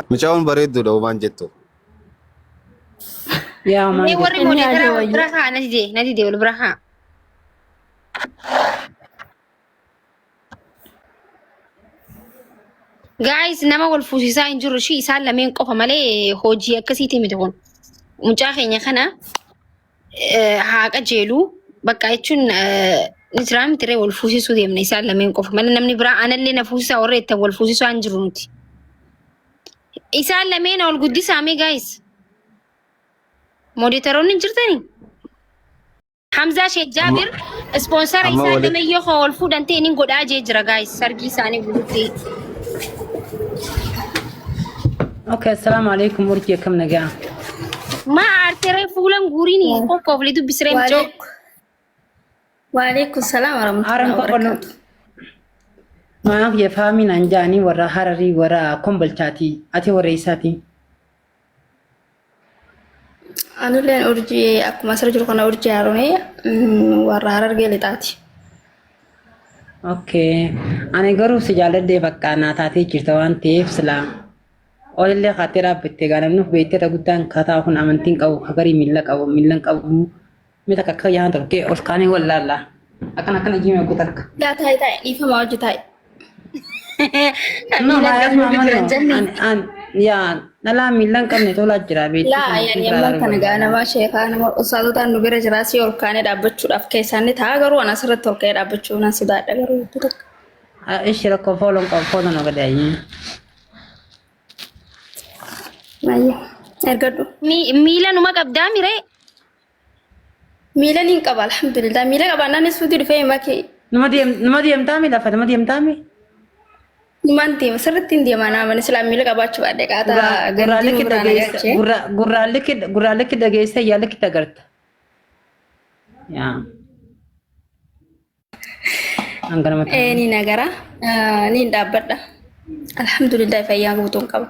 Mucayoon bareedduudha homaan jettu. Yaa homaan Mee warri jettu. Inni moodeetara haadha wal wayya. bira kaa na dide na dide wal bira kaa. Guys nama wal fuusisaa hin jiru ishii isaan lameen qofa malee hojii akkasiiti miti kun. Mucaa keenya kana haa qajeelu bakka jechuun ni jiraa miti ree wal fuusisuu deemna isaan lameen qofa malee namni biraa anallee na fuusisaa warra jettan wal fuusisaa hin jiru nuti. Isaan lameen ol guddisaa mee guys. Mooditaroonni hin jirtanii? Hamzaa Sheekh Jaabir ispoonsara Amma isaa walitti lamayyoo koo wal fuudhan ta'e nin godhaa jee jira guys sargii isaanii guututti. Okay, assalaamu alaikum urjii akkam nagaa. Ma aarteree fuulan guuriin qoqqoofli dubbisiree micoo. Waalaikum salaam Haran warahmatullahi qoqqoonu wabarakatuh. maaf yefaamiin anjaanii warra hararii warra kombolchaati ati warra isaati. Anilleen urjii akkuma asirra jiru kana urjii haaromee warra harargee lixaati. Okay. Ani garuu si jaalladhee bakka naa taatee jirta waan ta'eef silaa olillee kaatee dhaabbatte gaa namni of beektee irra guddaan kataa kun amantiin qabu hagarii miilla qabu miilla hin qabu mi takka akka yahan tokko ol kaanii wal laalla akkana akkana jiime guutakka. takka. Yaa taa'e taa'e dhiifama hojii taa'e. No, Miila maa qabnu asuma jira mano jenne. an an yaa dhalaa miilla hin qabne tolaa jira beektii Laa kana yani biraa ammaan kana gaa barbaada. nama sheekaa nama ustaazotaan nu bira jira si ol kaanee dhaabbachuudhaaf keessaan ni ta'a garuu ana asirratti ol ka'ee dhaabbachuu nan sodaadha garuu hedduu takka. Ishi rakkoo fooloon qabu fooloon ogadaayi. Ayya ergadhu. Miila numa qabdaa miree? Miila niin qaba alhamdulillah. Miila qabaannaan suutii dhufee maki Numa deem numa deemtaami lafa numa deemtaami. numaan deema sirriitti hin deema naa mana silaa miila qabaachuu baadhe qaataa Gurraa gurraa gandii likki biraa na dhageessa galchee. gurraa gurraa likki gurraa likki dhageessa yaa likki agarta. Yaa. Hanga nama Ee ta'an. niin agara niin dhaabbadha. Alhamdulillah fayyaa guutuun qaba.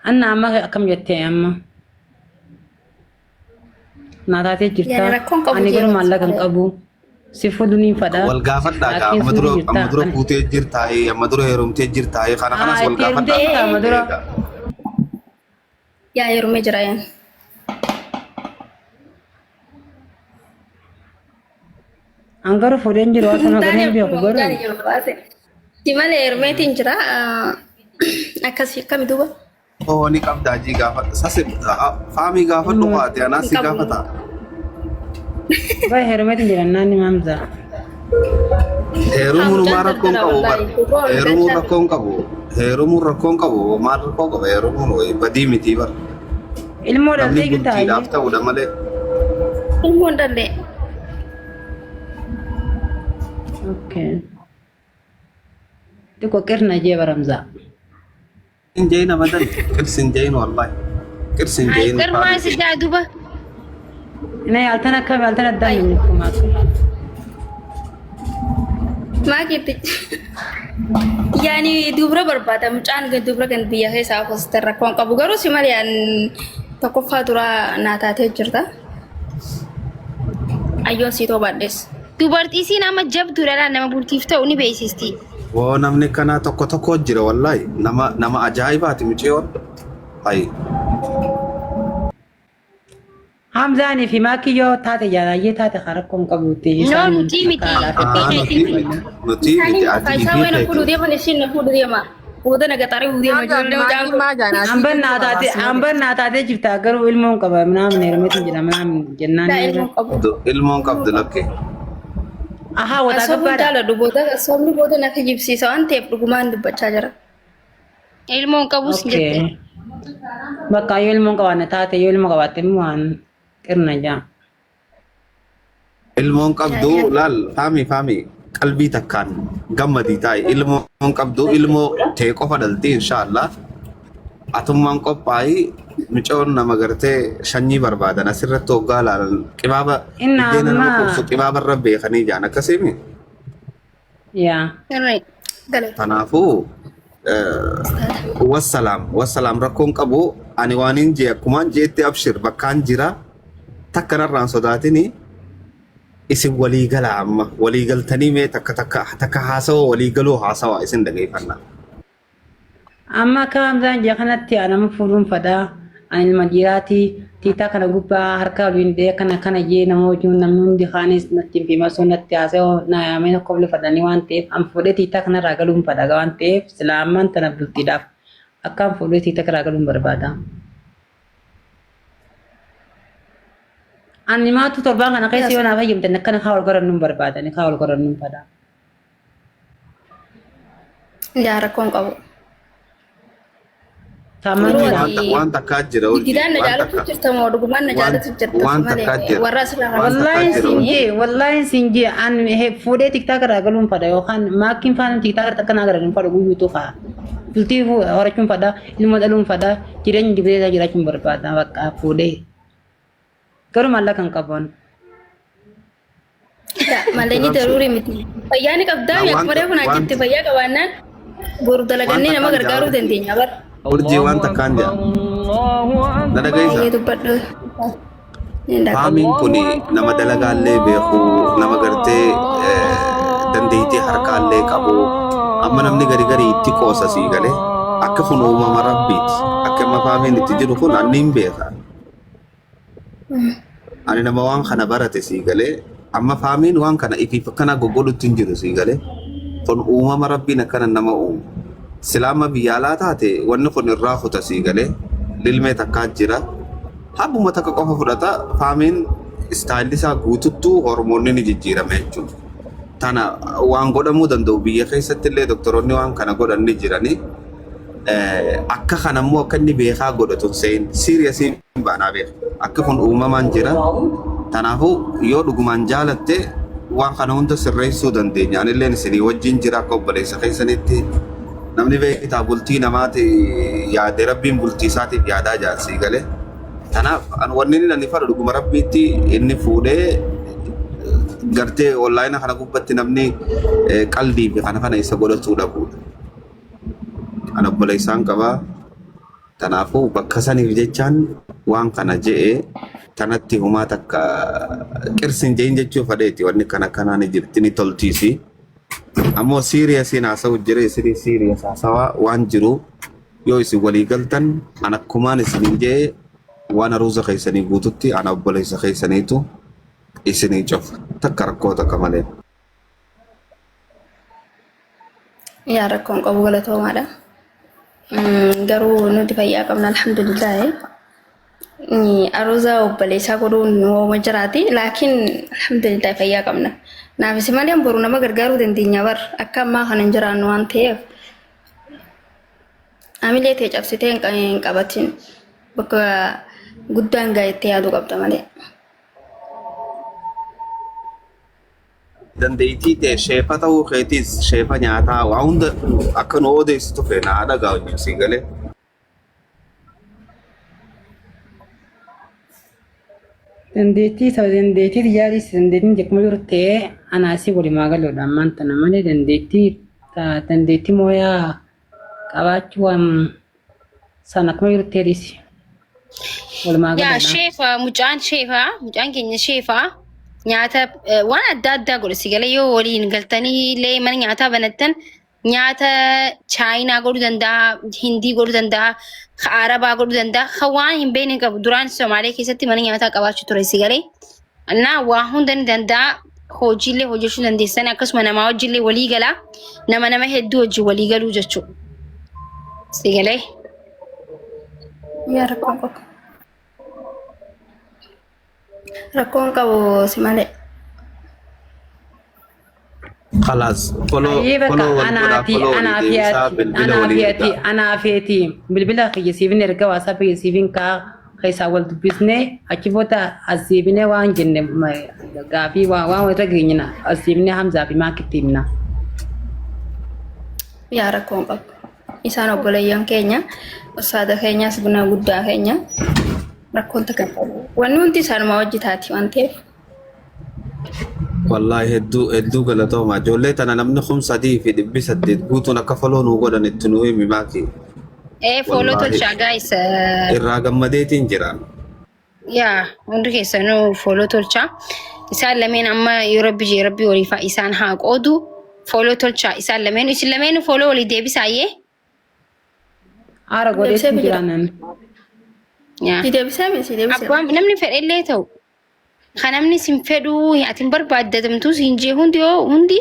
Anna amma akkam jettee amma naa taatee jirta. Yaani rakkoon qabu Ani garuu jeequmsa maallaqa hin malee. qabu. Si fuudhu niin fadha. Wal gaafadhaa gaa Laakiin amma suuti dura jirta. amma dura Ani fuutee jirtaa amma dura heerumtee jirtaa kana kanas haa wal itti heerumtee gaafadhaa. jirta amma dura. Eegaa. Yaa heerumee jira yaan. An garuu fuudheen jiru waan sana Taane garuu hin beeku akkuma mucaan garuu. jiru baase. Si malee heerumeetiin jira. Akkasii akkami duuba? Oo ni qabdaa jii gaafadhu. Sase faamii gaafadhu Ilmoo kaate anaa Hin si qabu. gaafata. Bay heerumeetiin jira naanni maamza. Heerumuun Mucaan maa rakkoon daldala qabu bar. wallaahi. Duroo Heerumuun daldala. rakkoon qabu. Heerumuun rakkoon qabu. Maal rakkoo qaba heerumuun wayi badii miti bar. Ilmoo Namni dhaltee jirta bultiidhaaf hayyee. ta'uudha malee. Ilmoon dhallee. Okay. Xiqqoo qirna jee baramzaa. Hin jeeyin abadan. Qirsi hin jeeyin wallahi. Qirsi hin Ay jeeyin qirmaa faamii. si daa duba. Inni yaaltan akka yaaltan addaan hin kumaa akka. Maakiitti. Yaani dubra barbaada mucaan dubra kan biyya keessaa hoosite rakkoon qabu garuu si malee an tokkoffaa duraa naa taatee jirta. Ayyoon sii too baadhees. Dubartii isiin amma jabduudha laa nama bultiif ta'u ni beeksisti. Woo namni kanaa tokko tokko jira wallahi. Nama nama ajaa'ibaati mucayoon. Hayi. Hamzaanii fi maakii yoo taate jaalaayyee taate kan rakkoo hin qabuutti No isaan nuti miti. akka Aa laafetti. nuti miti. Nuti miti ati Isaan ifii wayna fuudhu keeti. deeman ishiin na fuudhu deema. Booda na gaxaree fuudhu deema ijoollee mucaan kun. Amban naa taate amban naa taatee jirta garuu ilmoon qaba minaamin heerumeetiin jira minaamin jennaan Daa ni ilmoon qabu. Ilmoon qabdu lakke. Ahaa wataa Sobni gabbaadha. jaaladhu booda sobni booda na kijibsiisa waan ta'eef dhugumaan dubbachaa jira. Ilmoon qabus Okay. jette. Bakka yoo ilmoon qabaanne taate yoo ilma qabaatte immoo waan qirna jaa. Ilmoon qabdu laal faami faami qalbii takkaan gammadii taa'i ilmoon qabdu ilmoo tee qofa dhalti inshaallah atummaan qophaa'i micoon nama gartee shanyii barbaadan asirratti hoggaa laalan qibaaba Inna biddeena nama amma qubsu qibaaba irra beekanii jaan akkasiimi yaa Sirrii. Galata. kanaafuu wassalaam wassalaam rakkoon qabu ani waan hin jee akkumaan jeetti abshir bakkaan jira takka narraan sodaatini isin walii galaa amma walii galtanii mee takka takka takka haasawa walii galuu haasawa isin dhageeffannaa. Amma akka Hamzaan jee kanatti anama fuudhuun fadhaa. Ani ilma dhiiraati. Tiitaa kana gubbaa harka waliin hidhee kana kana jee nama wajjin namni hundi kaanis natti hin fiimasuu natti haasa'u na yaamee na kofle fadhanii waan ta'eef an fuudhee tiitaa kanarraa galuun fadha waan ta'eef silaa ammaan tana bultiidhaaf akkaan fuudhee tiitaa kanarraa galuun barbaada. Ani maatu torbaan kana keessa yoo naa fayyamtan akkana kaa wal gorannuun barbaada ni kaa wal gorannuun fadha. Yaa rakkoon qabu. Taamman Yeroo jira. ati Waan takkaa jira urjii. Gidaan na Waan jaalatu takka. jirta moo dhugumaan na Waan jaalatu jirta waan takkaa malee jira. warra asirraa Waan kan takkaa Wallaahi jira siin urjii. jee wallaahi siin jee an fuudhee tiktaak irraa galuun fadha yookaan maakkiin faana tiktaak irratti akkanaa galan hin fadhu guyyuutu kaa. Bultii horachuun fadha ilma dhaluun fadha jireenya jireenya jiraachuun barbaada bakka fuudhee. Garuu maallaqa hin qabu. Malleenyi daruurii miti. Fayyaa ni qabdaa Waan akkuma reefu naa waan jette fayyaa qabaannaan boru waan dalagannee nama takkaan gargaaruu jaa dandeenya bara. urjii waan takkaan jaa. Na dhageessaa? Baay'ee dubbadhu. Ni dhaqa. Faamiin kun nama dalagaallee beeku, nama gartee dandeettii harkaallee qabu. Amma namni gari gari itti qoosa sii galee akka kun uumama rabbiiti. Akka amma faamiin itti jiru kun anni hin beeka. Ani nama waan kana barate sii galee amma faamiin waan kana ifiif akkana goggodhutti hin jiru sii galee kun uumama rabbiin akkana nama uumu. Silaa amma biyya alaa taate wanni kun irraa kuta sii galee lilmee takkaa jira. Habbuma takka qofa fudhata faamiin istaayilli isaa guututtuu hormoonni ni jijjiirame jechuudha. Tana waan godhamuu danda'u biyya keessatti illee doktoroonni waan kana godhan ni jirani. Akka kana immoo akka inni beekaa godhatu hin se'in. Siiriyasii baanaa beeka. Akka kun uumamaan jira. Kanaafuu yoo dhugumaan jaalatte waan kana hunda sirreessuu dandeenya. Anilleen isinii wajjin jira akka obboleessa keessanitti. Namni beektaa bultii namaati yaade rabbiin bultii isaatiif yaadaa jaarsii galee. Kanaaf an wanni inni ani fadhu dhuguma rabbiitti inni fuudhee gartee onlaayina kana gubbatti namni qaldii fi kana kana isa godhatuu dhabuudha. An obboleessaan qabaa. Kanaafuu bakka saniif jechaan waan kana je'e tanatti humaa takka qirsi hin je'in jechuu fadheeti wanni kana kanaa ni jirti ni toltiisi. Ammoo siiriyasiin haasa'u jira isinii siiriyas haasawaa waan jiru yoo isin walii galtan an akkumaan isinin je'e waan aruuza keessanii guututti ana obboleessa keessaniitu isinii cufa takka rakkoo takka malee. Yaa rakkoon qabu galatoomaadha. Garuu nuti fayyaa qabna alhamdulillah. Aruuza obboleessaa godhuun wooma jiraati. Laakiin alhamdulillah fayyaa qabna. Naafis malee boru nama gargaaruu dandeenya bar akka ammaa kana hin jiraannu waan ta'eef. Amilee ta'e cabsitee hin qabatin bakka guddaan gaa'ettee yaaduu qabda malee. Dandeettii tee sheefa ta'uu keetiis sheefa nyaataa waa hunda akka nu odeessitu feena haadha gaawwanyu sii galee. Dandeettii saba dandeettii tiyyaatis dandeettiin akkuma jiru ta'ee anaasii walumaa galuudha ammaan tana malee dandeettii dandeettii mooyaa qabaachuu waan sana akkuma jiru ta'ee dhiisi. Walumaa Yaa galuudha. sheefa mucaan sheefa mucaan keenya sheefa nyaata waan adda addaa godha si galee yoo waliin galtanii illee mana nyaataa banattan nyaata chaayinaa godhuu danda'a hindii godhuu danda'a ka arabaa godhuu danda'a ka waan hin beekne hin qabu duraan Somaalee keessatti mana nyaataa qabaachuu ture si galee Annaa waa hunda ni danda'a. Hojiilee hojjechuu dandeessan akkasuma namaa wajjillee walii galaa. Nama nama hedduu wajjin walii galuu jechuudha. Si galee? Yaa rakkoon qabu. Rakkoon qabu si malee. Khalaas follow Ayyee bakka follow wal godhaa anaa fi follow walii anaa fi deebisaa ati bilbila anaa walii fi ati ergaa. anaa fi ati bilbila kiyya siifin erga waasaap kiyya siifin kaa keessaa wal dubbisnee achi booda as siifnee waan jenne gaafii waan waan irra geenyina as siifnee Hamzaa fi Maakitti himna. Yaa rakkoon qabu. Isaan obboleeyyan keenya, ustaada keenyas buna guddaa keenya rakkoon takka hin qabu. Wanni hundi isaanuma wajji taati waan ta'eef. Wallaahi hedduu hedduu galatooma. Ijoollee tana namni 3800 guutuun akka foloo nuu godhan itti nuu himi maaki. Ee fooloo Wallaahi tolchaa guys. irraa gammadeetiin jira. Yaa hundi keessanuu fooloo tolchaa. Isaan lameen amma yoo rabbi jee rabbi waliif haa isaan haa qoodu. Fooloo tolchaa isaan lameen isin lameen fooloo walii deebisaayyee. Aara Deebisee godheetu jira. jira namni. Yaa. Si deebisee mi? Si deebisee. Abbaan namni fedhe illee ta'u kan namni sin fedhuu ati hin barbaaddatamtu sin jee hundi yoo hundi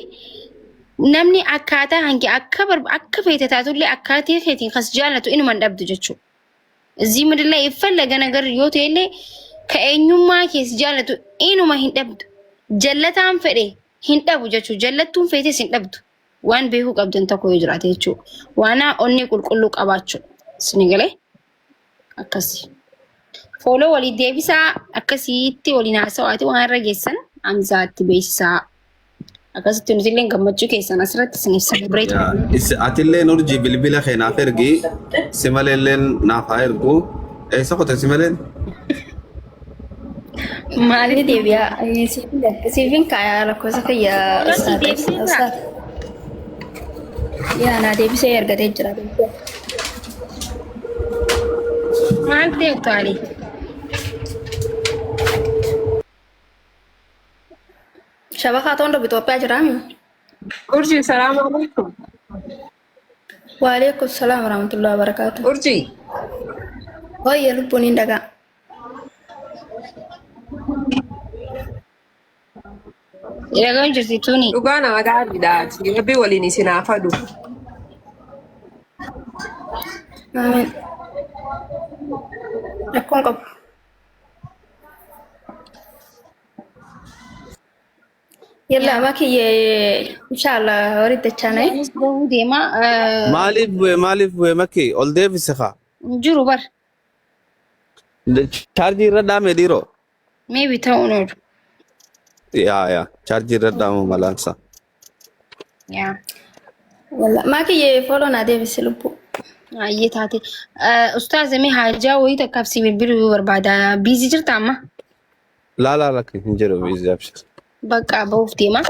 namni akkaataa hangi akka akka feete taatullee akkaataa keetiin kas jaalatu inuma hin dhabdu jechuudha. እዚህ ምድር ላይ የፈለገ ነገር yoo ta'e illee ka eenyummaa kees jaalatu inuma hin dhabdu. Jallataan fedhe hin dhabu jechuudha. Jallattuun feetes hin dhabdu. Waan beekuu qabdan tokko yoo jiraate jechuudha. Waan onnee qulqulluu qabaachuudha. Isin galee akkasii. Follow walii deebisaa akkasitti waliin haasawaati waan irra geessan Hamzaatti beeksisaa. Akkasitti nuti illee gammachuu keessan asirratti isiniif celebrate Yaa, atilleen urjii bilbila kee naaf ergi. Si maleelleen naaf haa ergu. Eessa qote si maleen? Maali Ni deebi'a. Siifin kaayaa lakkoofsa kiyya Follow si ustaad. deebisee jira. Ustaad. Yaa naa deebisee ergatee jira. Maal deemtu Ali? Shabakaa toon dhabu Itoophiyaa jiraami. Urjii salaamu alaikum. Waalaikum salaam warahmatullahi wabarakatuh. Urjii Hooyye lubbuun hin dhagaa. Dhagahuun jirti tuni. Dhugaa nama gaariidha. Rabbi waliin isin haa fadu. Amiin. Rakkoon qabu. Yalla makiyye inshallah horii dachaanee. Anis bahuu deema. Maaliif bu'e maaliif bu'e makki ol deebise kaa. Hin jiru bar. Chaarjii irra dhaame dhiiroo. Maybe ta'uun oolu. Yaa yaa chaarjii irra dhaamu malaansa. Yaa. Yalla makiyye follow naa deebisi lubbuu. Ayyee taate. Ustaaz mee haajaa wayii takkaaf si bilbiluu barbaada. Busy jirta amma? Laa laa lakki hin jiru busy abshir. Bakka bahuuf deema.